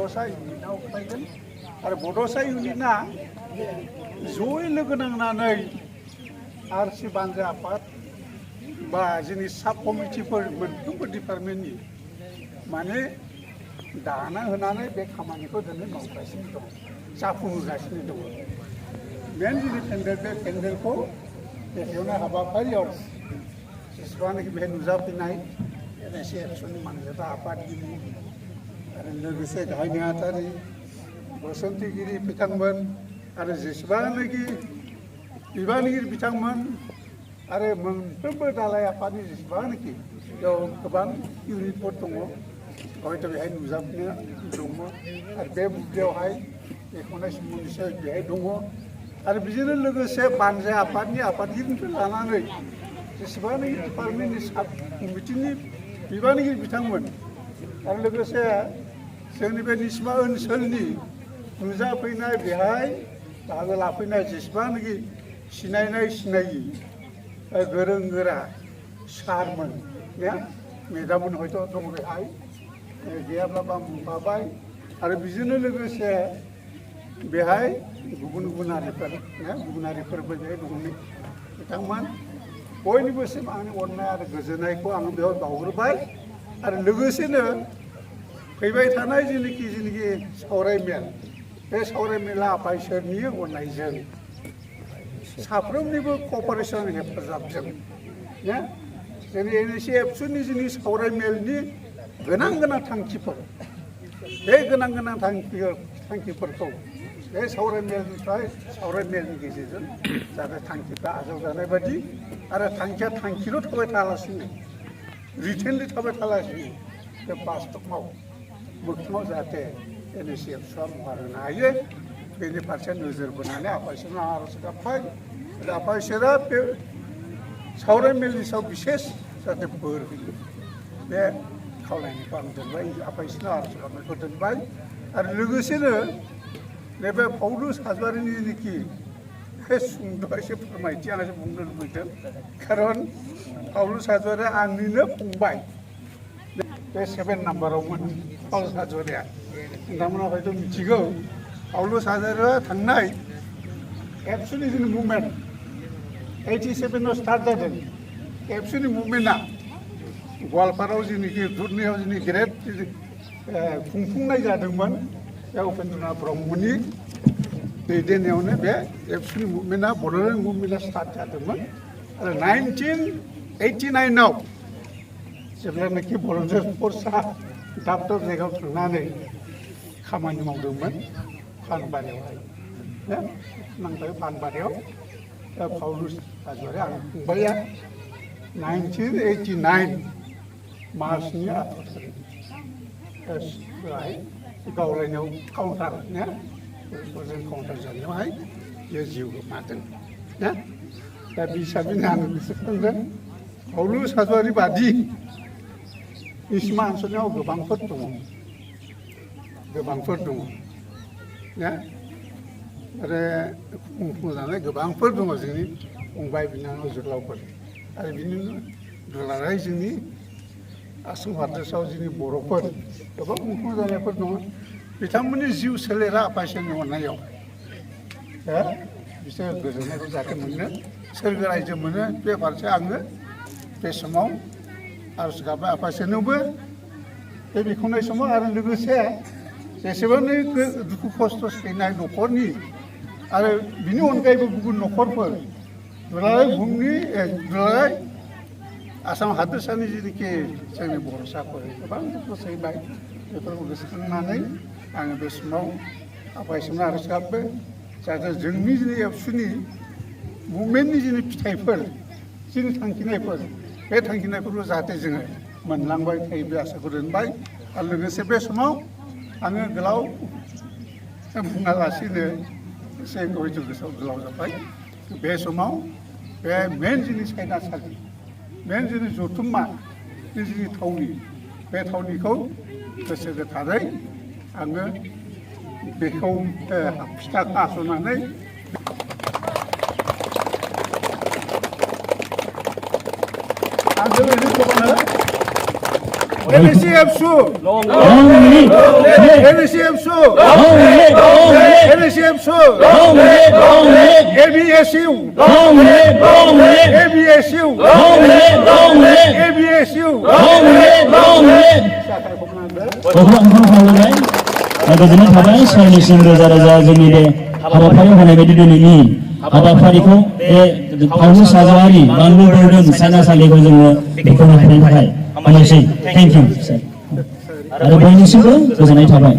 बड'सा इउनिटआव फैगोन आरो बड'सा इउनिटआ जयै लोगो नांनानै आरसि बानजा आफाद बा जोंनि साब कमिटिफोर मोनफ्रोमबो डिपार्टमेन्टनि माने दाना होनानै बे खामानिखौ दिनै मावगासिनो दं जाफुंहोगासिनो दङ मेन जोंनि पेन्डेल बे पेन्डेलखौ बेखेवनाय हाबाफारियाव जेसेबांनाखि बेहाय नुजाफैनाय एनएसि एबसुनि मानसिफ्रा आफादगिरि आरो लोगोसे गाहाय नेहाथारि बोसोनथिगिरि बिथांमोन आरो जेसेबांनाखि बिबानगिरि बिथांमोन आरो मोनफ्रोमबो दालाय आफादनि जेसेबांनाखि बेयाव गोबां इउनिटफोर दङ हयथ' बेहाय नुजाफैनो दङ आरो बे बुब्लियावहाय बेखेवनाय सोमोन्दैसो बेहाय दङ आरो बेजोंनो लोगोसे बानजा आफादनि आफादगिरिनिफ्राय लानानै जेसेबांनाखि डिपार्टमेन्टनि साब कमिटिनि बिबानगिरि बिथांमोन आरो लोगोसे जोंनि बे निसिमा ओनसोलनि नुजाफैनाय बेहाय बाहागो लाफैनाय जेसेबांनाखि सिनायनाय सिनायि गोरों गोरा सारमोन ने मेदाममोन हयथ' दङ बेहाय गैयाब्लाबो आं बुंफाबाय आरो बेजोंनो लोगोसे बेहाय गुबुन गुबुनारिफोरबो बेहाय दङ बिथांमोन बयनिबोसिम आंनि अननाय आरो गोजोननायखौ आं बेयाव बावग्रोबाय आरो लोगोसेनो फैबाय थानाय जेनोखि सावरायमेल बे सावरायमेला आफा इसोरनि अननायजों साफ्रोमनिबो कपारेसन हेफाजाबजों ने जोंनि एनएसि एबसुनि जोंनि सावरायमेलनि गोनां थांखिफोर बे गोनां थांखिफोरखौ बे सावरायमेलनि गेजेरजों जाहाथे थांखिफ्रा आजावजानाय बादि आरो थांखिया थांखिल' थाबाय थालासिनो रिटेनलि थाबाय थालासिनो बे बास्तबआव मोगथाङाव जाहाथे एनएसि एबसुआ महर होनो हायो बेनि फारसे नोजोर बोनानै आफा इसोरनाव आर'ज गाबबाय आफा इसोरा बे सावरायमेलनि सायाव बिसेस जाहाथे बोर होयो बे खावलायनायखौ आं दोनबाय आफा इसोरनाव आर'ज गाबनायखौ दोनबाय आरो लोगोसेनो नैबे पाउलुस हाज'वारिनि जेनोखि बे सुंद' एसे फोरमायथि आं एसे बुंनो लुबैदों खारन पाउलुस हाज'वारिया आंनिनो फंबाय बे 7 नाम्बारावमोन पाउलुस हाज'वारिया नोंथांमोना हयथ' मिथिगौ पाउलुस हाज'वारिया थांनाय एबसुनि जोंनि मुभमेन्ट 87आव स्टार्ट जादों एबसुनि मुभमेन्टआ गवालपारायाव जेनोखि दुधनैयाव जोंनि गेदेर खुंफुंनाय जादोंमोन बे उपेन्द्रनाथ ब्रह्मनि दैदेननायावनो बे एबसुनि मुभमेन्टआ बड'लेण्ड मुभमेन्टआ स्टार्ट जादोंमोन आरो 1989आव जेब्लानाखि भलन्टियार फर्सआ दाब जायगायाव थांनानै खामानि मावदोंमोन फानबारियावहाय नांबाय फानबारियाव पाउलुस हाज'वारिया आं फंबाया 1989 मार्चनि 18 बेहाय गावलायनायाव काउन्टार ने काउन्टार जानायावहाय बियो जिउ गोमादों ना दा बे हिसाबैनो आं गोसोखांदों पाउलुस हाज'वारि बादि निसिमा ओनसोलाव गोबांफोर दङ ना आरो खुंफुंजानाय गोबांफोर दङ जोंनि फंबाय बिनानाव जोहोलावफोर आरो बिनिनो दुलाराय जोंनि आसाम हादोरसायाव जोंनि बर'फोर गोबां खुंफुं जानायफोर दङ बिथांमोननि जिउ सोलेरा आफा इसोरनि अननायाव बिसोर गोजोननायखौ जाहाथे मोनो सोरगो रायजो मोनो बे फारसे आङो बे समाव आर'ज गाबबाय आफा इसोरनोबो बे बिखुंनाय समाव आरो लोगोसे जेसेबांनो दुखु खस्थ' सैनाय न'खरनि आरो बिनि अनगायैबो गुबुन न'खरफोर दुलाराय आसाम हादोरसानि जेनोखि जोंनि बर'साफोर गोबां दुखु सैबाय बेफोरखौ गोसोखांनानै आङो बे समाव आफा इसोरनाव आर'ज गाबबाय जाहाथे जोंनि जोंनि एबसुनि मुभमेन्टनि जोंनि फिथाइफोर जोंनि थांखिनायफोर बे थांखिनायफोरखौ जाहाथे जोङो मोनलांबाय थायो बे आसाखौ दोनबाय आरो लोगोसे बे समाव आङो गोलाव बुङालासिनो एसे हयथ' गोसोआव गोलाव जाबाय बे समाव बे मेन जोंनि सायनासालि मेन जोंनि जथुम्मा जोंनि थावनि बे थावनिखौ गोसो गोथारै आङो बेखौ फिथा हास'नानै आं NCFSU, long live, NCFSU, long live, long live, NCFSU, long live, long live, ABSU, long live, long live, ABSU, long live, long live, ABSU. long live, long live. गोबां खावलायबाय गोजोननाय थाबाय सारनिसिम रोजा रोजा जोंनि बे हाबाफारियाव होनाय बायदि दिनैनि हाबाफारिखौ बे फावलु साजावारि बानलु बोर्दोन सायनासालिखौ जोङो बेखेवनो हानायनि थाखाय हामबायसै थेंक इउ आरो बयनिसिमबो गोजोननाय थाबाय